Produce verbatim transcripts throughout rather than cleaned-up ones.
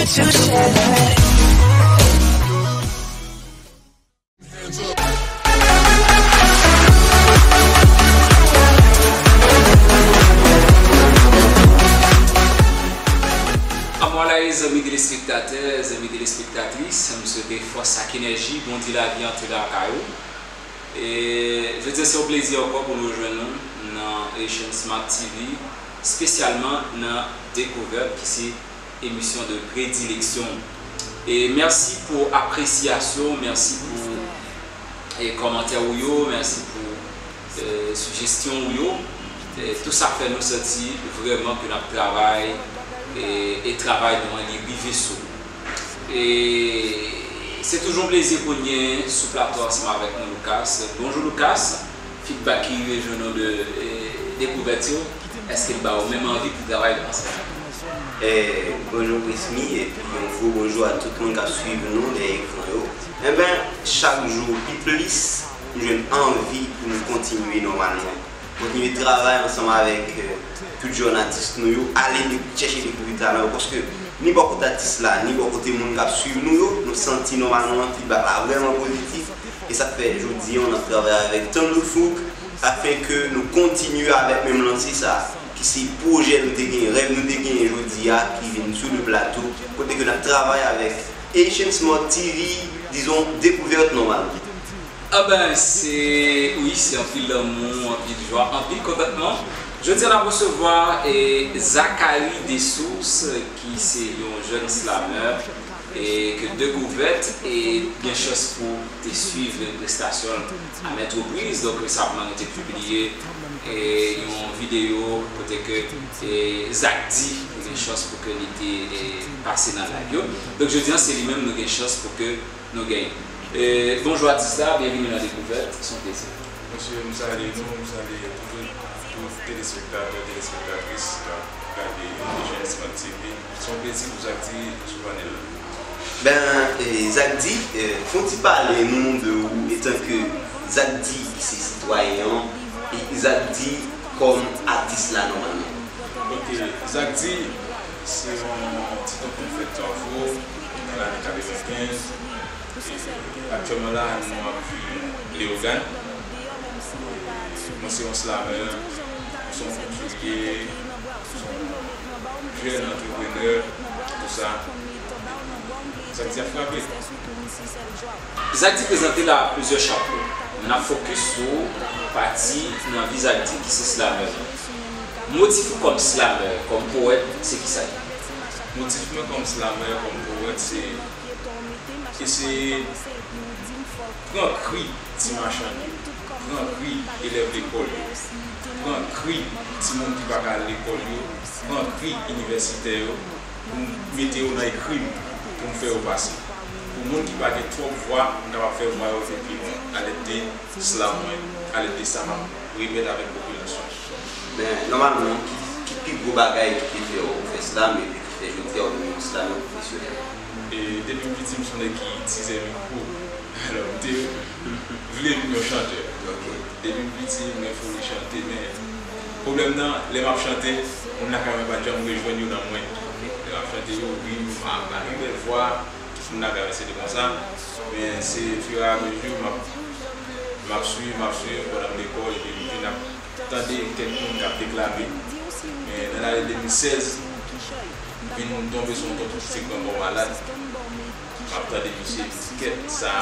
Anmwalay, zanmi telespektatè, zanmi telespektatris, m swete fòs ak enèji, Bondye lavi antre lakay ou. E jodi a se yon plezi ankò pou nou jwenn nou nan Haitian Smart T V, espesyalman nan Dekouvèt ki se emisyon de predileksyon. E mèsi pou apresyasyon, mèsi pou e kòmantè ou yo, mèsi pou e sijesyon ou yo. E tou sa fè nou santi vrèman ke n ap travay e, e travay nou an li rive sou ou. E se toujou yon plezi pou n gen sou plato ansanm avèk nou Lucas. Bonjou Lucas, feedback ki rive jwenn nou de e, Dekouvèt yo, èske l ba ou menm anvi pou travay ansanm? E, bonjou Prismy, epi yon gwo bonjou a tout moun k ap swiv nou dèyè ekran yo. Enben, chak jou pi plis, m jwenn anvi pou nou kontinye nòmalman. Kontinye travay ansanm avèk e, tout jèn atis nou yo, ale de, chèche dekouvri talan yo, paske ni bò kote atis la, ni bò kote moun k ap swiv nou yo, nou santi nòmalman feedback la vrèman pozitif, e sa k fè jodi a nou ap travay avèk Thunder Fouk, afenke nou kontinye avèk menm lanse sa, ki se pwojè nou te genyen, rèv nou te genyen jodi a, ki vin sou le plato, kote ke n ap travay avèk Haitian Smart T V, dizon, Dekouvèt nòmalman. Enben, se, wi, se anpil lanmou, anpil jwa, anpil kontantman. Jodi a n ap resevwa e, Zacharie Dessources, ki se yon jèn slameur e, ke Dekouvèt e, gen chans pou te swiv prestasyon l a maintes reprises. Donk, resaman, nou te pibliye e, yon videyo kote ke e, Zak D gen chans pou ke li te e, pase nan live yo. Donk, jodi a, se li menm nou gen chans pou ke nou genyen. E, bonjou atis la, byenvini nan Dekouvèt, se yon plezi. Mesye, m salye nou, m salye tout, tout telespektatè, telespektatris k ap gade Haitian Smart T V. Se yon plezi pou Zak D sou panèl la. Ben, e, Zak D, e, fè yon ti pale nou de ou, etanke Zak D ki se sitwayen an, e Zak D kòm atis la nòmalman. Ok, Zak D, se yon ti tonton k fèt Kafou nan lane katrevenkenz. E aktyèlman la, nou ap viv Leyogàn. Mwen se yon slamè, mwen se yon koutirye, mwen se yon jèn antreprenè, tout sa. Zak D ap frape. Zak D prezante l a plizyè chapo, men n ap fokis sou pati nan vi Zak D ki se slamè. Motif ou kòm slamè, kòm powèt, se kisa l ye? Motif mwen kòm slamè, kòm powèt, se eseye pran kri ti machann yo, pran kri elèv lekòl yo, pran kri timoun ki pa ka al lekòl yo, pran kri inivèsitè yo, pou m mete yo nan ekri m, pou m fè yo pase. Pou moun ki pa gen twòp vwa, m kapab fè vwa yo vin pi lwen, alèd de slam mwen, alèd de sa m ap remèt avèk popilasyon. Men, nòmalman, ki, ki pi gwo bagay ki te fè w fè slam epi ki fè jodi a w vin yon slamè pwofesyonèl? E, depi m piti, m se yon nèg ki tizè mikwo. Alò, m te vle vin yon chantè. Depi m piti, m gen foli chante, men pwoblèm nan, lè m ap chante, moun lakay mwen pa t janm rejwenn yo nan mwen. Lè m ap chante, yo ri m, m pa gen bèl vwa, moun lakay mwen se te konsa. Men se firamezu, m ap, m ap swiv, m ap swiv, pandan m lekòl, epi m vin ap tande kèk moun k ap deklame. Men nan lane de mil sèz, m vin tonbe sou yon tonton ki se Granmò Malad. M ap tande misye, m di kèt, sa a,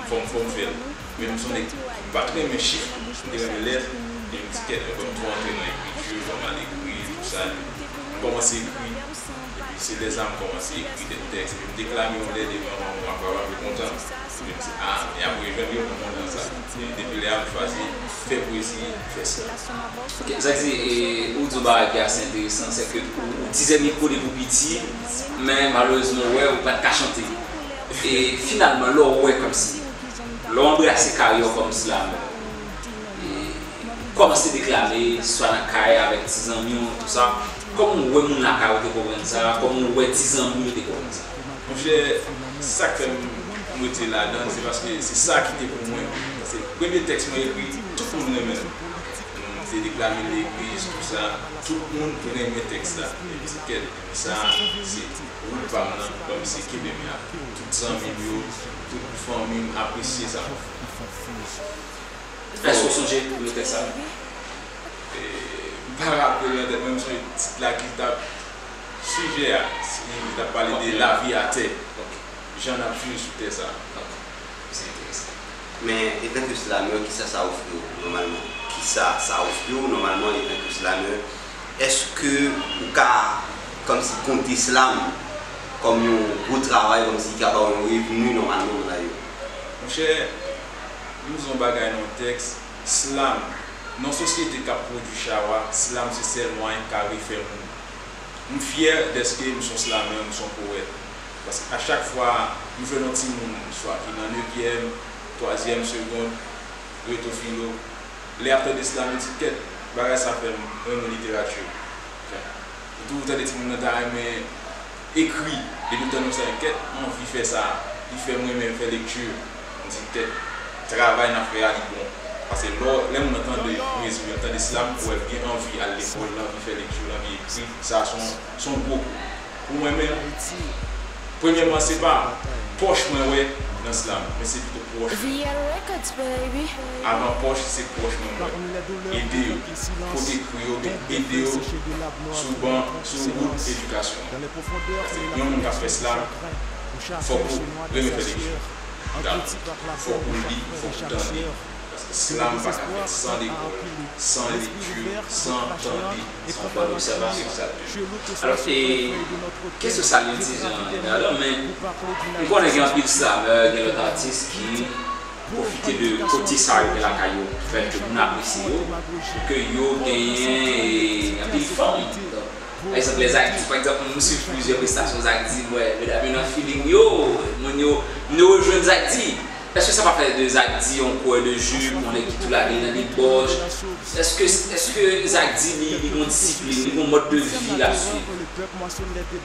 fò m, fò m fè l. Men m se yon nèg ki pa t renmen chif, m te renmen lèt, epi m di kèt, men fò m tou antre nan ekriti, fò m al ekri, tout sa. M kòmanse ekri, epi se lè sa a m kòmanse ekri de tèks, epi m deklame yon lè devan manman m ak papa m, yo kontan. Epi m di, a, e apre jwenn yo nan mond lan sa. E depi lè a, m chwazi fè pwezi, fè slam. Ok, sa di, e, ou di yon bagay ki ase enteresan, se ke ou, ou tizè mikwo depi w piti, men malerezman, ou wè, ou pa t ka chante. E finalman, lè w wè kòmsi, lè w anbrase karyè w kòm slamè, e, kòmanse deklame, swa nan kay avèk ti zanmi w, tou sa, kòman w wè moun lakay ou te konprann sa, kòman w wè ti zanmi w te konprann sa? Monchè, sa k fè m rete ladan, se paske se sa ki te pou mwen. Paske premye tèks mwen ekri, tout moun renmen l. te deklame legliz, tou sa, tout moun te renmen tèks la. Epi se kèt, epi sa, se wout pa m nan, kòm se kenbe m la. Tout zanmi m yo, tout fanmi m apresye sa. Èske w sonje premye tèks sa? E, m pa raple l nan tèt mwen, m sonje tit la ki t ap sijè a, li t ap pale de lavi atè. Jan n ap viv sou tè sa. Se enteresan. Men, etanke slamè, kisa sa ofri w nòmalman? Kisa sa ofri w nòmalman etanke slamè? Èske ou ka kòmsi konte slam kòm yon gwo travay, kòmsi ki ka ba w yon revni nòmalman nan lavi w? Monchè, m di yon bagay nan yon tèks, slam, nan yon sosyete k ap pwodui chawa, slam se sèl mwayen k ka refè moun. M fyè dèske m se yon slamè, m se yon powèt. Paske a chak fwa m jwenn yon timoun, swa ki nan nevyèm, twazyèm segond, reto filo, lè y ap tande slam, yo di, "Kèt, bagay sa fè m renmen literati." Ou toujou tande timoun nan ta renmen ekri, depi l tande yon sa, "Kèt, m anvi fè sa." Li fè m renmen fè lekti. M di, "Kèt, travay n ap fè a, li bon." Paske lò, lè moun nan tande pwezi, l tande slam, ou wè l gen anvi al lekòl, l anvi fè lekti, l anvi ekri. Sa se yon, se yon gwo kou. Pou mwen menm, premyèman, se pa pwòch mwen wè nan slam, men se pito pwòch mwen. Avan pwòch, se pwòch mwen wè. Ede yo, kote kri yo, men ede yo sou ban, sou wout edikasyon. Paske yon moun k ap fè slam, fòk ou renmen fè lekti. Fòk ou li, fòk ou tande. Paske slam pa ka fèt san lekòl, san lekti, san tande. Se yon bòn obsèvasyon. Egzakteman. Alò, e, kesyon sa li enteresan, men m konnen gen anpil slamè, gen lòt atis ki pwofite de kote sa yo gen lakay yo, ki fè ke moun apresye yo, ke yo genyen, e, anpil fanm. Pa egzanp, lè Zak D, pa egzanp, m swiv plizyè prestasyon Zak D, m wè medam yo nan feeling yo, moun yo, moun yo rejwenn Zak D. Èske sa pa fè de Zak D yon coureur de jupe, yon nèg ki tou lage nan debòch? Èske, èske Zak D li, li gon disiplin, li gon mòd de vi l ap swiv?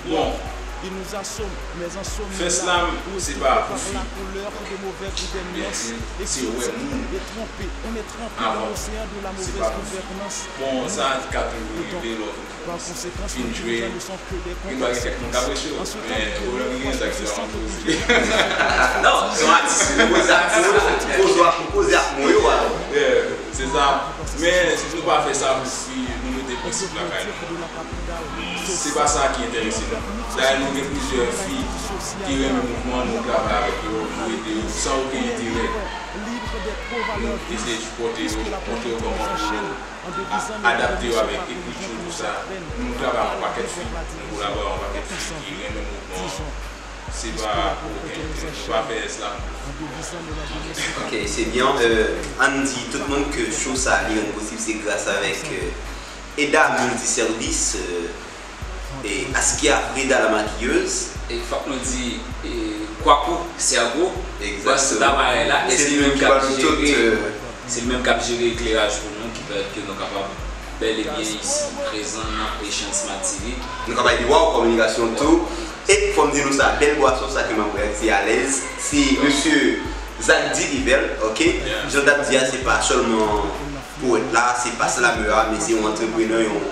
Bon, fè slam, se pa pou fi. Men se, se wè moun avan. Se pa pou fi. Bon, sa ka toujou rive lè w fin jwe, gen dwa gen kèk moun k apresye w, men pwoblèm li gen sa ki fè w anvi osi. Non, se yon atis, se yon atis. Ou koze ak, ou koze ak mo yo, alò. Yeah, se sa. Men nou pa fè sa pou fi, nou mete prensip lakay nou. Se pa sa ki enterese nou. Dayè, nou gen plizyè fi ki renmen mouvman, nou travay avèk yo, nou ede yo, san okenn enterè. Nou eseye sipòte yo, montre yo kòman pou yo a-, adapte yo avèk ekriti, tou sa. Nou travay ak yon pakèt fi, nou kolabore ak yon pakèt fi ki renmen mouvman an. Se pa pou okenn enterè, nou pa fè slam pou fi. Ok, se byen. Euh, ann di tout moun ke show sa li rann posib se gras avèk, euh, Eda Multiservice, euh, e Askia Freda la maquilleuse. E fòk nou di, e, Kwakou Sergo, bòs aparèy la, e se li menm k ap jere, se li menm k ap jere ekleraj pou nou, ki pèmèt ke nou kapab bèl e byen isi prezan nan Echanj Smart T V. Nou ka bay di waw kominikasyon tou. E fò m di nou sa, bèl bwason sa ke m ap bwè, se alèz, se mesye Zak D Evèl, ok? Jan w t ap di a, se pa sèlman powèt la, se pa slamè a, men se yon antreprenè, yon,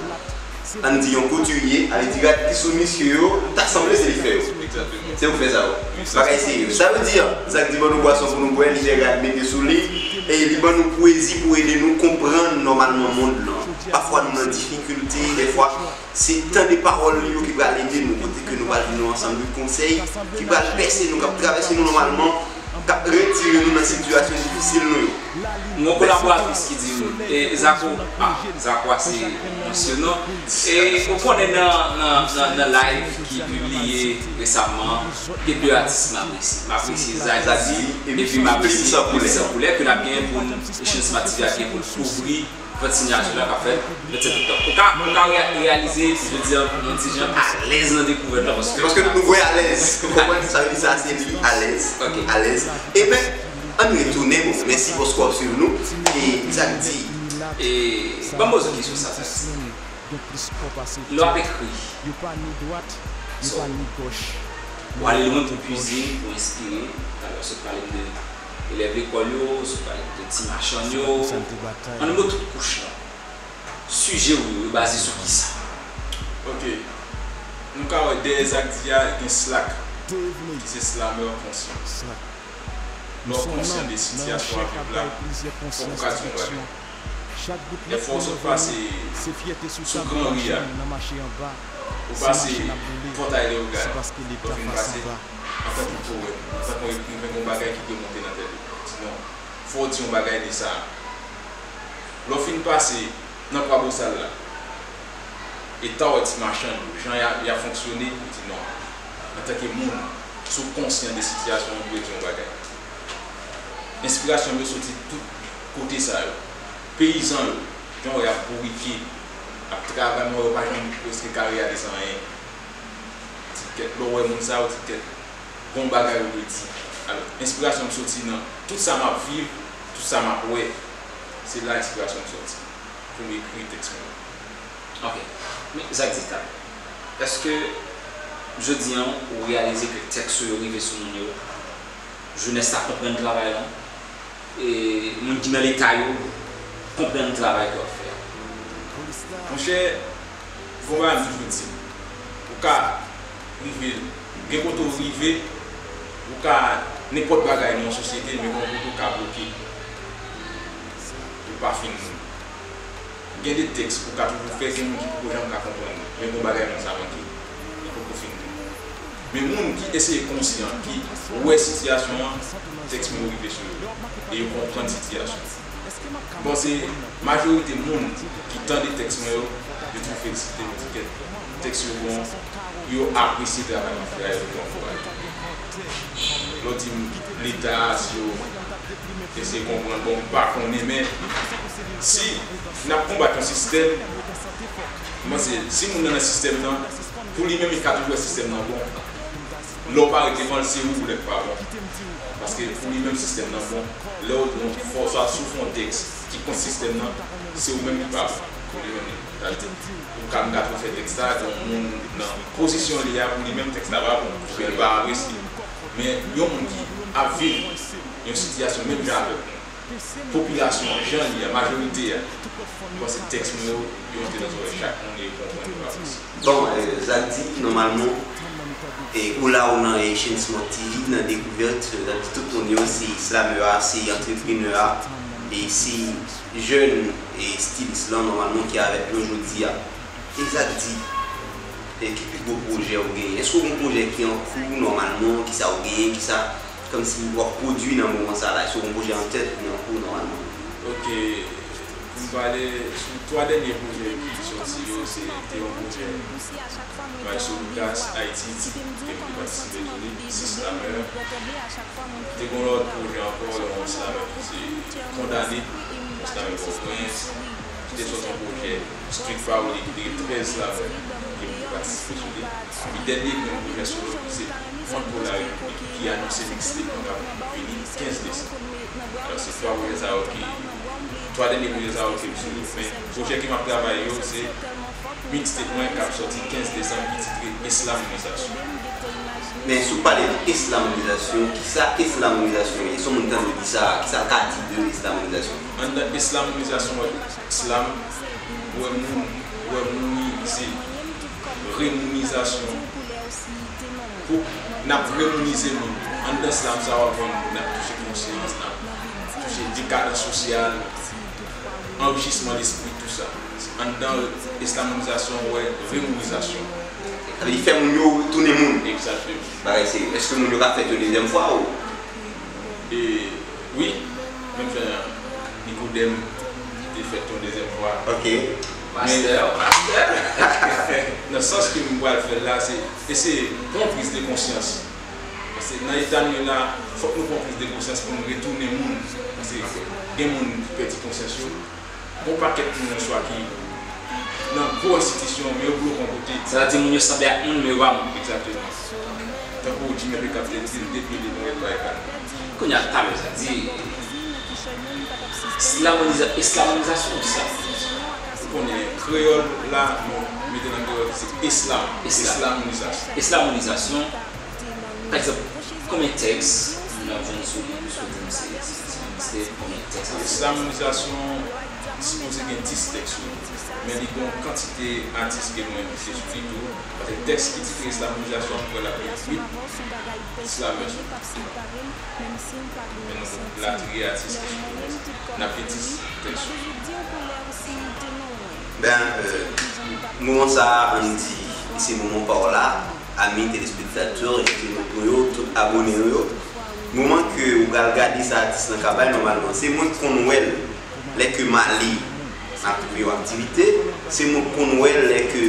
ann di yon koutirye, ale di rad ki sou misye yo, ta sanble se li k fè yo. Se yo k fè sa yo. Bagay serye. Sa vle di, Zak D ban nou bwason pou nou bwè, li fè rad mete sou li, e li ban nou pwezi pou ede nou konprann nòmalman mond lan. Pafwa nou nan difikilte, dèfwa, se tande pawòl li yo ki pral ede nou, kote ke nou pral vin yon ansanm de konsèy ki pral pèse nou, k ap travèse nou nòmalman, k ap retire nou nan sitiyasyon difisil nou yo. M gen yon kolaboratris ki di m, e, Zako, a, Zako a se mesye non. E, ou konnen nan, nan, nan, nan live ki pibliye resaman, gen de atis m apresye. M apresye Zak D, epi m apresye Philippe Sans Couleur, ke n ap genyen pou n, Echanj Smart T V ap genyen pou l kouvri vant siyati la k ap fèt vennsèt oktob. Ou ka, ou ka re-, reyalize, jodi a, yon ti jan alèz nan dekouvèt la, paske, paske nou wè alèz. Ou konprann? Sa vle di sa, se li alèz. Ok. Alèz. Ebyen, ann retounen, bon, mèsi paske w ap swiv nou. E Zak D. E, ban m poze w kesyon sa, Zak D. Lè w ap ekri, so, w ale lwen pou pwize, pou enspire. Talè w sot pale m de elèv lekòl yo, sot pale m de ti machann yo, annimo tout kouch lan. Sijè w yo, yo baze sou kisa? Ok. Nou ka wè dèyè Zak di a, gen Slak, ki se slamè konsyan. Lè w konsyan de sitiyasyon w ap viv la, fòk ou ka di yon bagay. Dèfwa w sot pase sou Gran Ri a, ou pase Pòtay Leyogàn, lè w fin pase, antanke powèt, antanke yon ekriven, gen yon bagay ki dwe monte nan tèt ou. Sinon, fò w di yon bagay de sa. Lè w fin pase nan Kwabosal la, eta w wè ti machann yo, jan y ap, y ap fonksyone, ou di non. Antanke moun, si w konsyan de sitiyasyon w, ou dwe di yon bagay. Enspirasyon m yo soti tout kote sa yo. Peyizan yo, jan w wè y ap bourike, ap travay, men yo pa janm prèske ka reyalize anyen. Di kèt, lè w wè moun sa yo, di kèt, gon bagay ou dwe di. Alò, enspirasyon m soti nan tout sa m ap viv, tout sa m ap wè. Se la enspirasyon m soti pou m ekri tèks mwen yo. Ok. Men, Zak di sa, èske jodi a ou reyalize ke tèks ou yo rive sou moun yo? Jenès la konprann travay la? E moun ki nan leta yo konprann travay ke w ap fè a? Monchè, gon bagay m toujou di, ou ka rive, gen kote w rive, ou ka, nenpòt bagay nan yon sosyete, men gon kote w ka bloke. Ou pa fin moun. Gen de tèks ou ka toujou fè, gen moun ki poko janm ka konprann li, men gon bagay moun sa manke, li poko fin li. Men moun ki eseye konsyan, ki wè sitiyasyon an, tèks mwen yo rive sou yo, e yo konprann sitiyasyon. M panse majorite moun ki tande tèks mwen yo, yo toujou felisite m, yo di ke tèks yo bon, yo apresye travay m ap fè a, yo toujou ankouraje m. Lè w di m leta a, si yo eseye konprann, bon, m pa konnen, men si n ap konbat yon sistèm, m panse si moun nan nan sistèm nan, pou li menm, li ka toujou wè sistèm nan bon. Lè w parèt devan l, se ou lè k pa bon. Paske pou li menm, sistèm nan bon. Lè w, fò, swa si w fè yon tèks ki kont sistèm nan, se ou menm ki pa bon. Pou li menm, li, sa vle di, ou ka, m ka twò fè tèks la, gen yon moun nan pozisyon li a, pou li menm, tèks la pa bon, oubyen li pa apresye. Men yon moun ki ap viv yon sitiyasyon menm jan avèk nou, popilasyon an, jan li a, majorite a, m panse tèks mwen yo, yo antre nan zòrèy chak moun e yo konprann yo apresye. Bon, e, Zak di, nòmalman, e, ou la, ou nan, e, Chain Smart T V, nan Dekouvèt, e, Zak di, tout moun yo, se slamè a, se antreprenè a, e se jèn, e, estilis lan, nòmalman, ki avèk nou jodi a. E Zak di, e ki pi gwo pwojè ou genyen? Èske w gen pwojè ki an kou nòmalman? Kisa ou genyen? Kisa, kòmsi w ap pwodui nan moman sa la? Èske w gen pwojè an tèt ki an kou nòmalman? Ok, pou m pale sou twa dènye pwojè ki soti yo, se te yon pwojè Bay Sou Lucas Haiti, ke m te patisipe tou li, sis la mè. Te gen yon lòt pwojè ankò, yon slamè ki se Kondane, yon slamè Pòtoprens, ki te sòti yon pwojè Street Parole ki te gen trèz slamè ke m te patisipe sou li. Epi dènye ki gen yon pwojè solo ki se Mwen pou la Repiblik ki anonse mixtape mwen k ap vini kenz desanm. Alò, se twa pwojè sa yo ki, twa dènye pwojè sa yo ke m sou yo. Men pwojè ke m ap travay yo, se mixtape mwen k ap sòti kenz desanm ki titre Eslamonizasyon. Men si w pale de eslamonizasyon, kisa eslamonizasyon ye? Èske moun tande di sa? Kisa l ka di de eslamonizasyon? Anndan eslamonizasyon, w wè, eslam, w wè moun, w wè mouni, se remounizasyon. Pou n ap remounize moun. Anndan eslam sa, w ap wè n ap touche konsyans, n ap touche dekadans sosyal, anrichisman lespri, tou sa. Anndan eslamonizasyon, w wè remounizasyon. Sa vle di fè moun yo tounen moun. Egzakteman. Bagay serye. Èske moun yo ka fèt yon dezyèm fwa ou? E, wi, menm jan Nikodèm te fèt yon dezyèm fwa. Ok. Men, pastè, pastè. Nan sans ke m pral fè l la, se eseye pran priz de konsyans. Paske nan eta nou ye la, fòk nou pran priz de konsyans pou nou retounen moun. Paske gen moun ki pèdi konsyans yo. Gon pakèt moun oswa ki nan gwo enstitisyon, men yo bloke yon kote. Sa vle di moun yo sanble ak moun, men yo pa moun. Egzakteman. Tankou Jimmy P. Cap te di l, depi li nou ret bay kal. Kounye a, talè sa di, eslamoniza-, eslamonizasyon, sa. Ou konnen, kreyòl la, nou mete nan kreyòl, se eslam. Eslam. Eslamonizasyon. Eslamonizasyon. Pa egzanp, konbyen tèks moun ap jwenn sou li, sou li, se, se, se, se konbyen tèks ap jwenn? Eslamonizasyon, Sipoze gen dis tèks wi. Men li gen yon kantite atis ke nou envite sou li tou. Paske tèks ki titre Islamonizasyon, m kwè l ap gen uit slamè sou li. Men nou gen latriye atis ki sou li. N ap gen dis tèks sou li. Ben, euh, moman sa a, ann di, se moman pa w la, ami telespektatè, entènot nou yo, tout abone nou yo. Moman ke ou pral gade sa atis lan ka bay, nòmalman, se mwen k konn wè l lè ke m ale, m al twouve yon aktivite, se mwen k konn wè l lè ke,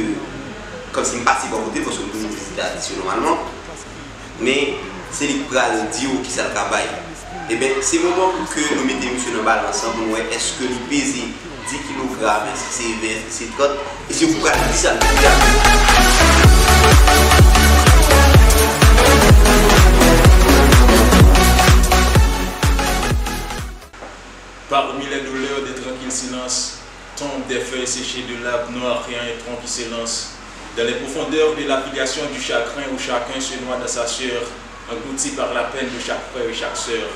kòmsi m pase bò kote, paske m toujou vizite atis yo nòmalman. Men, se li k pral di w kisa l ka bay. Eben, se moman pou ke nou mete misye nan balans lan pou n wè èske li peze dis kilogram, èske se ven, èske se trant, e se ou k pral di sa l peze a. Parmi les douleurs des tranquilles silences tombent des feuilles séchées de l'arbre noir et un tronc qui s'élance dans les profondeurs de l'affiliation du chagrin où chacun se noie dans sa sueur, englouti par la peine de chaque frère et chaque sœur.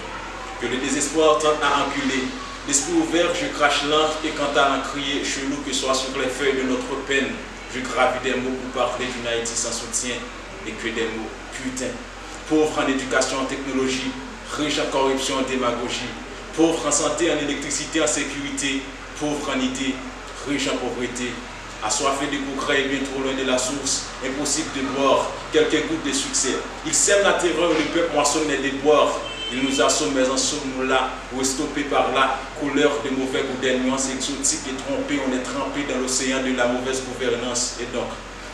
Que le désespoir tente à enculer. L'esprit ouvert, je crache l'encre et quant à l'encrier chelou que soit sur les feuilles de notre peine, je gravis des mots pour parler d'une Haïti sans soutien et que des mots, putain. Pauvre en éducation, en technologie, riche en corruption, en démagogie. Pauvre en santé, en électricité, en sécurité. Pauvre en idées, riche en pauvreté. Assoiffé de progrès et bien trop loin de la source, impossible de boire quelques gouttes de succès. Ils sèment la terreur, le peuple moissonne les déboires. Ils nous assomment, mais en sommes-nous là, ou estompés par la couleur de mauvais goût, des nuances exotiques et trompées, on est trempé dans l'océan de la mauvaise gouvernance. Et donc,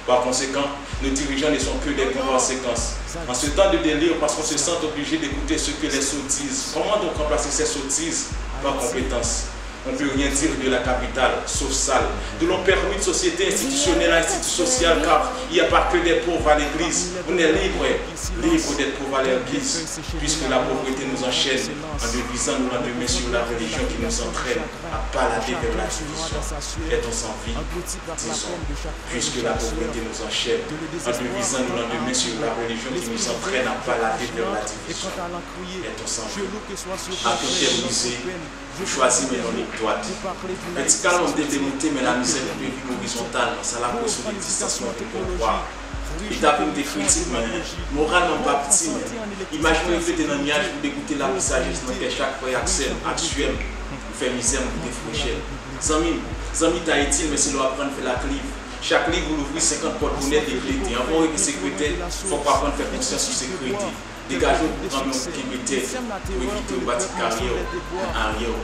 par conséquent, nos dirigeants ne sont que des conséquences. En ce temps de délire, parce qu'on se sent obligé d'écouter ce que les sots disent, comment donc remplacer ces sottises par compétence? On peut rien dire de la capitale, sauf sale, d'où l'on permute société institutionnelle à institut social, car il n'y a pas que des pauvres à l'église. On est libre, libre d'être pauvre à l'église, puisque la pauvreté nous enchaîne en devisant nos lendemains sur la religion qui nous entraîne à balader vers la division. Est-on sans vie? Disons, puisque la pauvreté nous enchaîne, en devisant nos lendemains sur la religion qui nous entraîne à balader vers la division. Est-on sans vie? Ak yon kè brize, nou chwazi mennen yon lig dwat. Vètikalman, m te vle moute, men lamizè koupe vi m orizontalman, sa l ap wè sou legzistans mwen pou konpwa. Eta vi m te kritik, men moralman, m pa piti, men imaj mwen reflete nan nyaj pou degoute lavi sajès nan kè chak frè ak sè m, ak syè m, pou fè mizè m goute frechè. Zanmi m, zanmi ta itil, men se lè w aprann fè l ak liv. Chak liv ou louvri, senkant pòt bonè deklete. Anvan w rive sekretè, fòk w aprann fè konsyans ou se krete. Degaje w pou kanpe w kenbe tèt, pou evite w bati karyè w nan aryè w.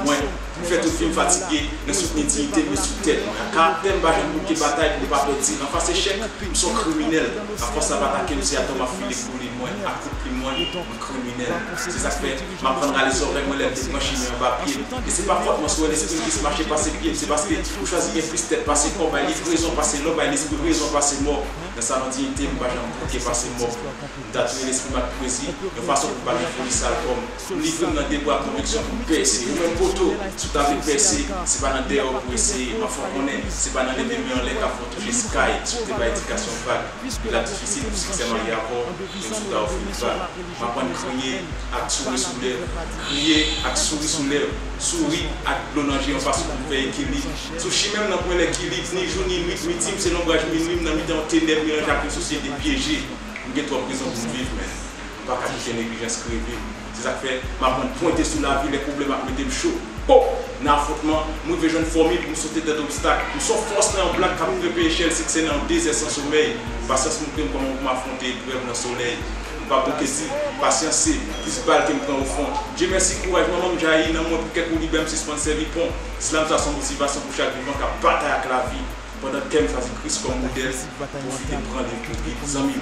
Mwen, m fè tout vi m fatige nan soutni diyite m yo sou tèt mwen. Ak karaktè m pa janm bouke batay pou m pa pèdi. Anfas echèk, m se yon kriminèl. Ak fòs ap atake m, se atò m ap file kole mwen ak kout plim mwen, m kriminèl. Se sa k fè m aprann rale zòrèy mwen lè m te pran chimen anba pye m. E se pa fòt mwen si w wè lespri m plis mache pase pye m, se paske m chwazi gen plis tèt pase kò, bay liv rezon pase lò, bay lespri rezon pase mò. Nan salon diyite m, m pa janm bouke pase mò. M ta touye lespri m ak pwezi, yon fason pou m pa gen foli sal kò m. M livre m nan de bra konviksyon pou m pèse. Ou menm poto, si w ta vle pèse, se pa nan dèyè w pou eseye. M ap fè w konnen, se pa nan leve men anlè k ap fè w touche sky. Si w te bay edikasyon vag, li t ap difisil pou siksè marye avè w, menm si w ta ofri l vag. M aprann kriye ak souri sou lèv, kriye ak souri sou lèv, souri ak dlo nan je, yon fason pou m fè ekilib. Sou chimen m nan pwen lekilib, ni jou ni nwit, midi m se lonbraj minwi m nan mitan yon tenèb melanje ak yon sosyete pyeje. M gen twòp rezon pou m viv, men m pa ka kite neglijans kreve m. Se sa k fè m aprann pwente sou lavi lè pwoblèm ap mete m cho. O! Nan afwontman, m rive jwenn fòmil pou m sote tèt obstak. M se yon fòs nan yon blak k ap grenpe echèl siksè nan yon dezè san somèy. Pasyans montre m kòman pou m afwonte eprèv nan solèy. M pa bouke di, pasyans se plis bal ke m pran ofrann. Dye mèsi, kouraj manman m jayi nan mwen pou kèk woulibè m sispann sèvi pon. Slam sa se yon motivasyon pou chak vivan k ap batay ak lavi. Pandan kè m chwazi Kris kòm modèl, pwofite pran liv pou gid. Zanmi m,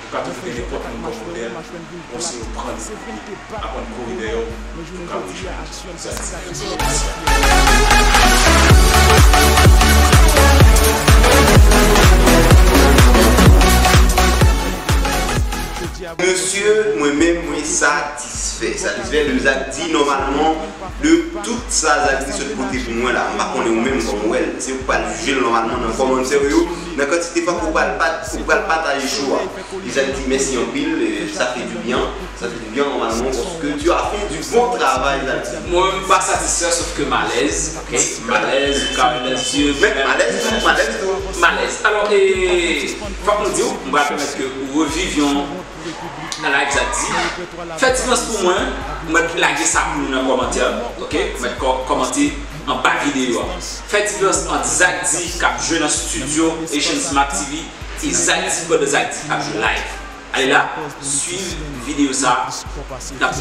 ou ka toujou gen nenpòt moun kòm modèl, konseye w pran liv pou gid. Aprann kouri dèyè w pou w ka rejwenn sa ki Mesye, mwen menm, mwen satisfè. Satisfè de Zak di nòmalman, de tout sa Zak di sot pote pou mwen la. M pa konnen ou menm kòman w wè l. Se ou pral jwe l nòmalman nan kòmantè yo, nan kantite fwa ke ou pral pat-, ou pral pataje show a. Deja di mèsi anpil, euh, ça fait du bien, ça fait du bien normalement, parce que tu as fait du bon travail là-dessus. Mwen, m pa satisfè, sòf ke m alèz, ok? M alèz, ou ka wè nan zye m. Men m alèz tou, m alèz tou. M alèz. Alò, e, fòk nou di w, m pral pèmèt ke ou reviv yon live Zak di. Fè diferans pou mwen, ou mèt lage sa pou nou nan kòmantè, ok? Ou mèt kò-, kòmante anba videyo a. Fè diferans ant Zak di k ap jwe nan studio Haitian Smart T V e Zak di pandan Zak di ap jwe live. Ale la, swiv videyo sa, n ap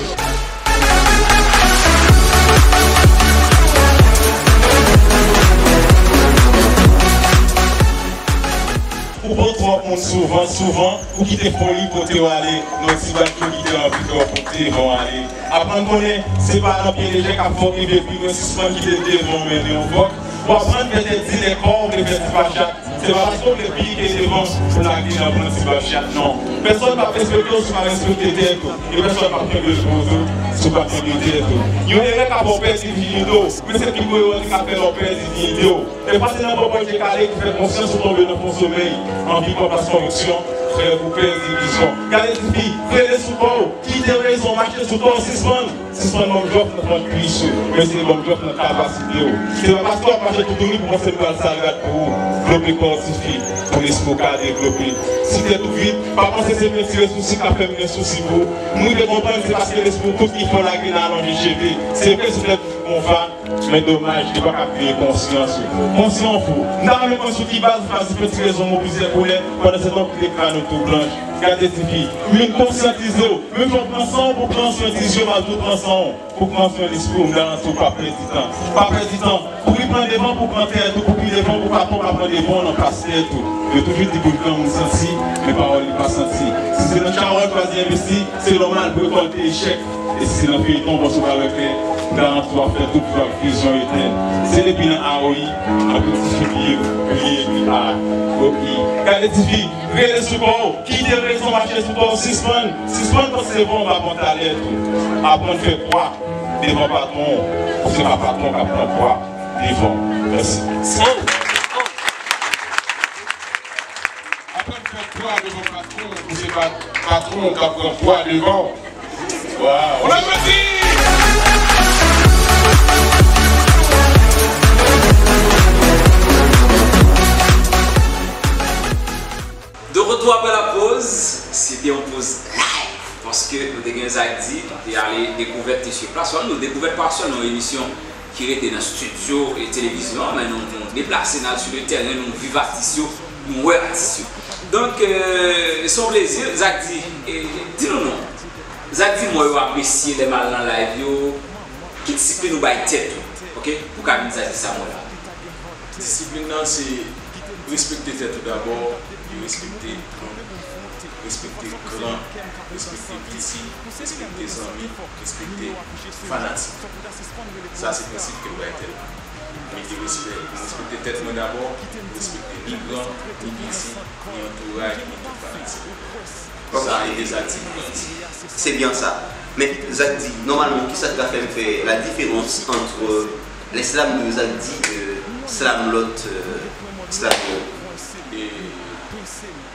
Ou pran twòp moun souvan, souvan, ou kite foli pote w ale, nan ti bak yo kite anvi fè w pou devan w ale. Aprann konnen, se pa nan pye lejè k ap fè w rive pi lwen, sispann kite devan w mennen w vòk. Ou aprann fè tèt di lè kò w vle fè ti pa chat. Se pa paske w vle pike devan pou lage nan pran ti bak chat, non. Pèsòn p ap respekte w si w pa respekte tèt ou. E pèsòn p ap kenbe l pou w tou si w pa kenbe tèt ou. Yon erè ka fè w pèdi diyite w, men se pi gwo erè li ka fè lè w pèdi diyite w. Dèfwa se nan bò bò je kale ki fè konsyans ou tonbe nan fon somèy. Anvi pran plas konviksyon fè ou pèdi vizyon. Gade tifi, rele sou kò w, kite rezon mache sou kò w, sispann. Sispann ban m jòf nan pran kwis ou, men se ban m jòf nan kapasite w. Se pa paske w ap mache toutouni pou panse m pral sal rad pou ou. Vlope kò w tifi, pou lespri w ka devlope. Si tèt ou vid, pa panse se mentire sousi k ap fè m gen sousi pou ou. M rive konprann se paske lespri w tout ki fè w lage nan alonje cheve. Se vre sou tèt ou gon va, men domaj, li pa ka veye konsyans ou. Konsyan w fou. M ta renmen konn sou ki baz ou chwazi penti rezon w plizyè koulè, pandan se tan w kite kràn ou tou blanch. Gade tifi, m vin konsyantize w. Menm jan w pran san w pou pran swen ti zye w, m al tou pran san w pou pran swen lespri w. M garanti w pa pèdi tan. Pa pèdi tan. Kouri pran devan pou pran tèt ou, pou pi devan pou pa pran, pa pran devan w nan pas tèt ou. Yo toujou di bouch granmoun santi, men pawòl li pa santi. Si se nan chawa w chwazi envesti, se nòmal pou rekòlte echèk. E si se nan feyiton, panse w pral wè klè. M garanti w ap fè tout vag vizyon etèn. Se depi nan A O I, apre ti fi bliye, bliye epi A O I. Gade tifi, rele sou kò w, kite rezon mache sou kò w, sispann, sispann panse se bon, pa bon talè tou. Aprann fè pwa devan patwon w, se pa patwon k ap pran pwa devan w. Mèsi. Aprann fè pwa devan patwon w, se pa patwon k ap pran pwa devan w. Waw. On aplodi! De retour après la pause, se te yon poz live, paske nou te gen Zak di, nou te ale dekouvèt li sou plas, nou dekouvèt pa sèlman yon emisyon ki rete nan estidyo e televizyon an, men nou, nou deplase, n al sou le tèren, nou viv atis yo, nou wè atis yo. Donk, euh, se yon plezi, Zak di, e, di nou non. Zak di m wè yo apresye lè m al nan live yo, ki disiplin ou bay tèt ou, ok? Pou ka vin Zak di sa m wè la. Disiplin nan se respekte tèt ou dabò, epi respekte Respekte gran, respekte piti, respekte zanmi, respekte fanatik. Sa se prensip ke m bay tèt mwen. Mete respè, respekte tèt mwen dabò, respekte ni gran, ni piti, ni antouraj, ni tout fanatik. Sa ede Zak di grandi. Se byen sa. Men Zak di, nòmalman, kisa ki ta fè m fè la diferans ant lè slam nou Zak di, euh, slam lòt, euh, slam yo? E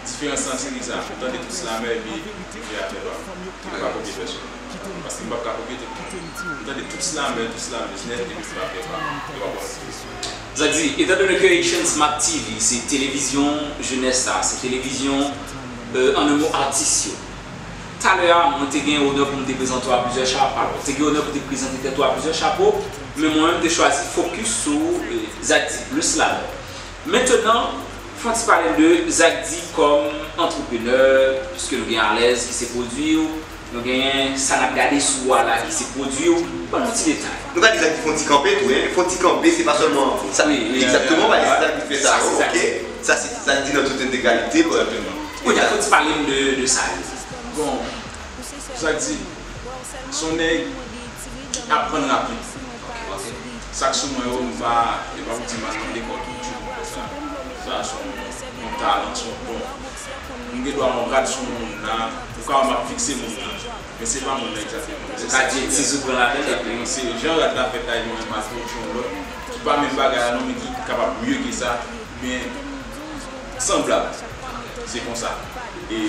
Diferans lan se kisa? M tande tout slamè epi m fè afè pa m. M pa kopye pèsonn. Paske m p ap ka kopye tout moun. M tande tout slamè, tout slamèz nèt epi m pa fè pa m. Yo pa bon. Zak di, etan done ke Haitian Smart T V se televizyon jenès la, se televizyon, euh, an en mo, atis yo. Talè a, mwen te gen onè pou m te prezante w a plizyè chapo. Alò, te gen onè pou te prezante tèt ou a plizyè chapo, men mwen menm te chwazi fokis sou, euh, Zak di, le slamè. Mentenan, fè yon ti pale de Zak di kòm antreprenè, piske nou gen Alèz ki se pwodui w, nou genyen sa n ap gade sou w a la ki se pwodui w. Ban nou ti detay. Nou ka di Zak di fè yon ti kanpe tou, hein. Fè yon ti kanpe, se pa sèlman sa. Wi, wi, egzakteman, wi, pa wi, Zak di fè sa, sa se Zak di. Ok? Sa se Zak di nan tout entegralite, bon. Egzakteman. Kounye a, fè yon ti pale m de, de sa yo. Bon, Zak di, se yon nèg ki aprann rapid. Sa k sou mwen yo, m pa, e pa pou di m al nan lekòl tout jou pou fè sa. Sa se yon, yon talan, se yon don. M gen dwa yon rad sou moun nan, ou ka wè m ap fikse moun nan. Men se pa moun nan egzakteman. Se ka di ti zouk lan ladan l epi. Egzakteman. Se jan rad la fèt la, yon enpasyon yon lòt, ki pa menm bagay la non, men ki kapab mye ke sa, oubyen sanblab. Se konsa. E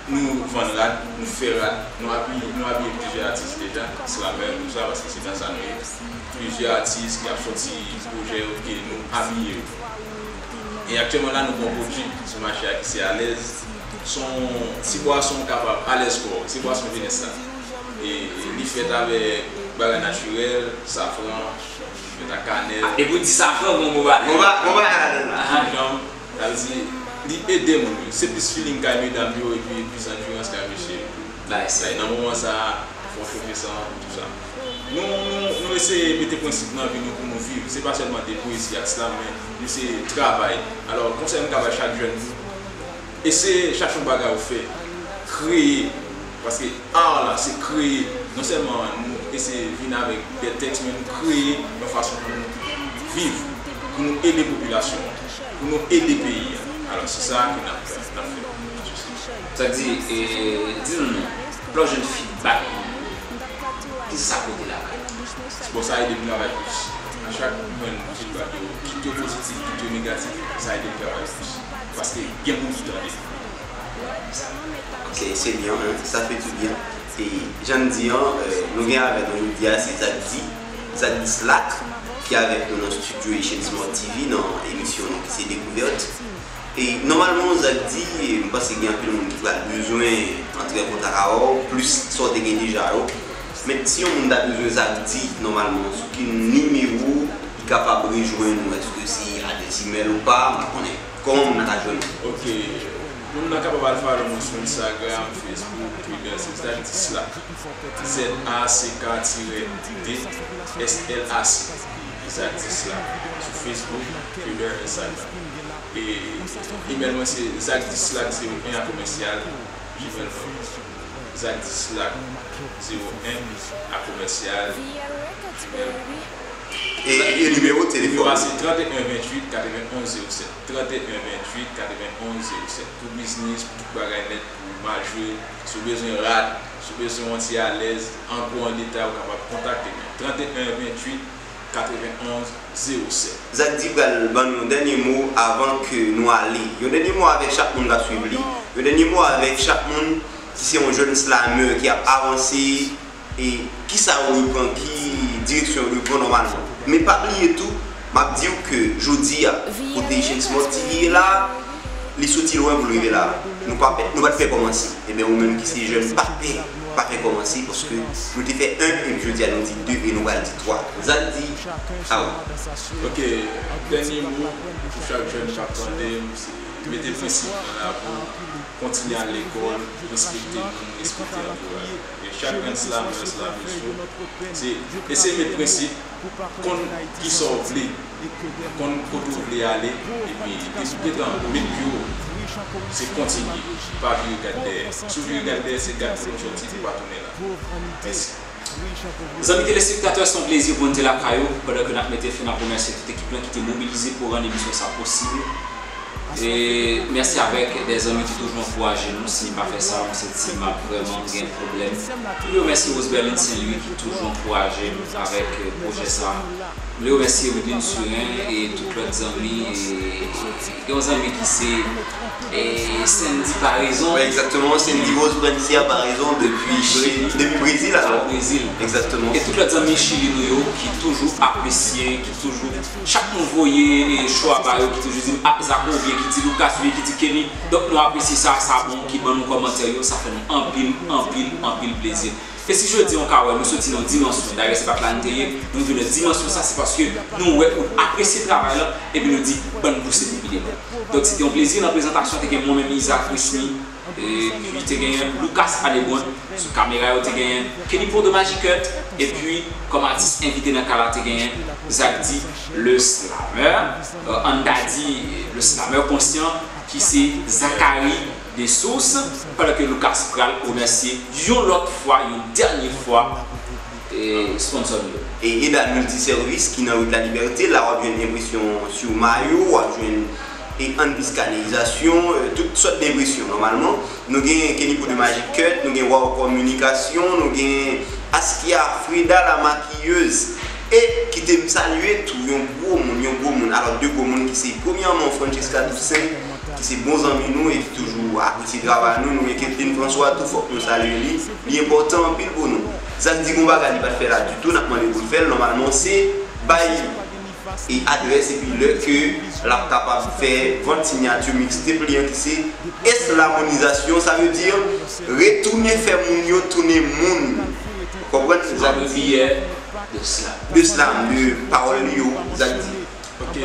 nou vann rad, nou fè rad, nou abiye, nou abiye plizyè atis deja, slamè, tou sa, paske se nan sa nou ye. Plizyè atis ki ap sòti pwojè yo ke nou abiye yo. E aktyèlman la, nou gen yon pwodui sou mache a ki se Alèz. Se yon ti bwason kapab, Alèz kò, se bwason jenès la. E li fèt avèk bagay natirèl, safran, li fèt ak kanèl. Ah, depi w di safran, bon, bon bagay. Bon ba-, bon bagay ladan l la. Ginjanm, sa vle di, li ede moun yo. Se plis feeling kay medam yo, epi plis andirans kay mesye yo. Nice. Like, nan moman sa a, fò chofe san, tou sa. Nou, nou, nou eseye mete prensip nan vi nou pou nou viv. Se pa sèlman de pwezi ak slam, men nou se travay. Alò, konsèy m ka bay chak jèn, eseye chache yon bagay ou fè. Kreye. Paske art la, se kreye. Non sèlman nou eseye vin avèk de tèks, men nou kreye yon fason pou nou viv, pou nou ede popilasyon an, pou nou ede peyi a. Alò, se sa ke n ap fè, n ap fè. Sa di, e, di nou non, lè w jwenn feedback, ki sa sa pote lakay ou? Bon, sa ede m travay plis. A chak mwen feedback yo, kit yo pozitif, kit yo negatif, sa ede m travay plis. Paske gen moun ki tande. Ok, c'est bien, hein, ça fait du bien. E jan n di an, euh, nou gen avè nou jodi a, se Zak Di, Zak Dislak, ki avèk nou nan estidyo Asian Smart T V, nan emisyon nou ki se Dekouvèt. E nòmalman, Zak Di, m panse gen anpil moun ki pral bezwen antre an kontak avè w, plis sa w te gen deja yo. Men si yon moun ta bezwen Zak Di, nòmalman, sou ki nimewo li kapab rejwenn ou? Èske se adrès imèl ou pa? M pa konnen. Kòman moun nan ka jwenn ou? Ok. Moun nan kapab al follow mwen sou Instagram, Facebook, Twitter, se Zak Dislak. Z A C K tirè D S L A C. Zak Dislak. Sou Facebook, Twitter, Instagram. E imèl mwen se zakdislak zewo en a komèsyal gmail pwen kòm. Zakdislak zewo en a komèsyal gmail pwen kòm. E, e nimewo telefòn? Nimewo a se trannteyen venntuit katrevenonz zewo sèt. Trannteyen venntuit katrevenonz zewo sèt. Pou biznis, pou tout bagay nèt, pou majwe, si w bezwen rad, si w bezwen yon ti alèz, an gwo, an detay, ou kapab kontakte mwen. Trannteyen venntuit katrevenonz zewo sèt. Zak Di pral ban nou yon dènye mo avan ke nou ale. Yon dènye mo avèk chak moun k ap swiv li. Yon dènye mo avèk chak moun ki se yon jèn slamè ki ap avanse. E kisa yo repran, ki direksyon yo repran nòmalman. Men pa bliye tou, m ap di w ke jodi a, kote Asian Smart T V ye la, li soti lwen pou l rive la. Nou pa fè, nou pa t fè kòmanse. Ebyen, ou menm ki se jèn, pa fè, pa fè kòmanse, paske nou te fè en, epi jodi a nou di de, e nou pral di twa. Zak Di, a ou. Ok, dènye mo pou chak jèn k ap tande m, se mete prensip nan lavi w, kontinye al lekòl, respekte moun, respekte antouraj ou. E chak grenn slamè, slamès yo, se eseye met prensip, konn kisa w vle, konn kote w vle ale, epi depi w gentan met pye w, se kontinye, pa vire gad dèyè. Si w vire gad dèyè, se gad kote w sòti, pou w pa tounen la. Mèsi. Zanmi telespektatè, se yon plezi pou n te lakay ou, pandan ke n ap mete fen, n ap remèsye tout ekip lan ki te mobilize pou rann emisyon sa posib. E mèsi avèk de zanmi ki toujou ankouraje nou. Si m pa fè sa, m santi m ap vrèman gen pwoblèm. M vle remèsye Rose Berlin Saint Louis ki toujou ankouraje m avèk, eh, pwojè sa. M vle remèsye Widlin Surin e tout lòt zanmi. E gen yon zanmi ki se, eh, Sandy Paraison. Wi, egzakteman. Sandy Rose Francia Paraison depi Brezil. Depi Brezil, alò. Brezil. Egzakteman. E tout lòt zanmi Chili nou yo ki toujou apresye, ki toujou, chak moun voye, e, cho a ba yo, ki toujou di m, "Ah, Zako," oubyen ki di Lucas, oubyen ki di Kenny. Donk, nou apresye sa, sa bon, ki ban nou kòmantè yo, sa fè nou anpil, anpil, anpil plezi. E si jodi a w ka wè, nou soti nan yon dimansyon, dayè, se pa t la n te ye, nou rive nan dimansyon sa, se paske nou wè ou apresye travay la, epi nou di, "Ban n pouse li pi devan." Donk, se te yon plezi nan prezantasyon, te gen mwen menm, Isaac Risny, epi te genyen Lucas Adebon, sou kamera yo te genyen Kenny Paul de Magic Cut, epi kòm atis envite nan kala te genyen Zak Di, le slameur, euh, ann ta di, le slameur conscient, ki se Zacharie Dessources, pandan ke Lucas pral remèsye yon lòt fwa, yon dènye fwa, e, e, sponsò nou yo. E Eda Multiservis ki nan wout Lalibète, la w ap jwenn enpresyon sou mayo, w ap jwenn e anplis kanalizasyon, e, tout sòt enpresyon nòmalman. Nou gen Kenny pou de Magic Cut, nou gen Wow Kominikasyon, nou gen Askia Freda la makiyez. E kite m salye tou yon gwo moun, yon gwo moun. Alò, de gwo moun ki se, premyèman, Francesca Toussaint, ki se bon zanmi nou e ki toujou apresye travay nou. Nou gen Kevin François tou, fòk nou salye li. Li enpòtan anpil pou nou. Zak di yon bagay li pa t fè la ditou, n ap mande pou l fè l. Nòmalman, se bay e adrès epi lè ke l ap kapab fè vant sinyati mixtape li an ki se Eslamonizasyon, sa vle di retounen fè moun yo tounen moun. Konprann? Zak di de slam, de slam, de pawòl li yo, Zak di. Ok.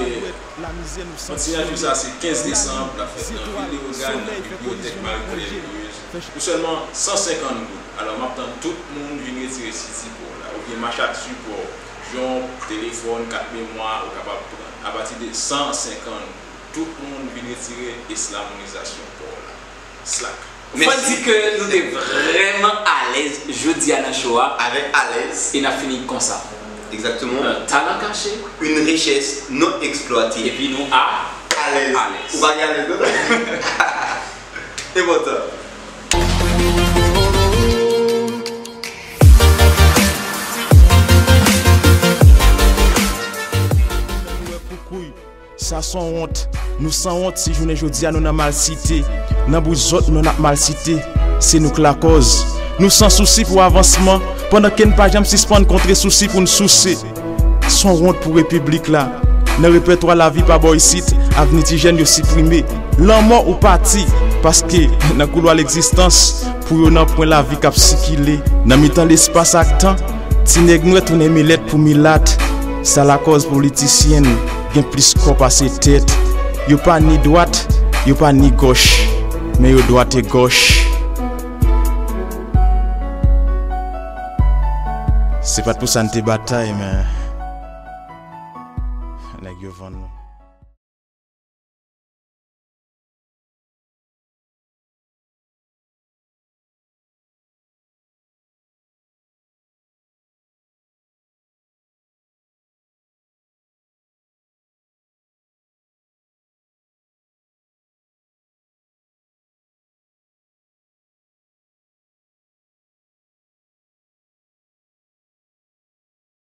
Vant sinyati sa se kenz desanm, l ap fèt nan vil Leyogàn, nan bibliyotèk Marie Claire Leroy. Pou sèlman san senkant goud. Alò, m ap tann tout moun vin retire siti pa w la, oubyen machak sipò, jan telefòn, kat memwa, ou kapab pran. Apati de san senkant goud, tout moun vin retire eslamonizasyon pa w la. Slak. Fò n di ke nou te vrèman alèz jodi a nan show a. Avèk alèz. E n ap fini konsa. Exactement. Un talent caché. Une richesse non exploitée. Epi nou a alèz. Alèz. Ou pa gen alèz, non? E bon tan. Sa s on wont. Nou san wont si jounen jodi a nou nan malsite. Nan bouch zòt nou n ap malsite. Se nou k lakòz. Nou san sousi pou avansman, pandan ke n pa janm sispann kontre sousi pou n souse. S on wont pou repiblik la. Nan repètwa lavi pa bò isit, avni ti jèn yo siprime. Lanmò ou pati, paske nan koulwa legzistans, pou yo nanpwen lavi k ap sikile. Nan mitan lespas ak tan, ti nèg nwè tounen milèt pou milat. Sa lakòz politisyen gen plis kò pase tèt. Yo pa ni dwat, yo pa ni gòch, men yo dwat e gòch. Se pa t pou sa n te batay, men nèg yo vann nou.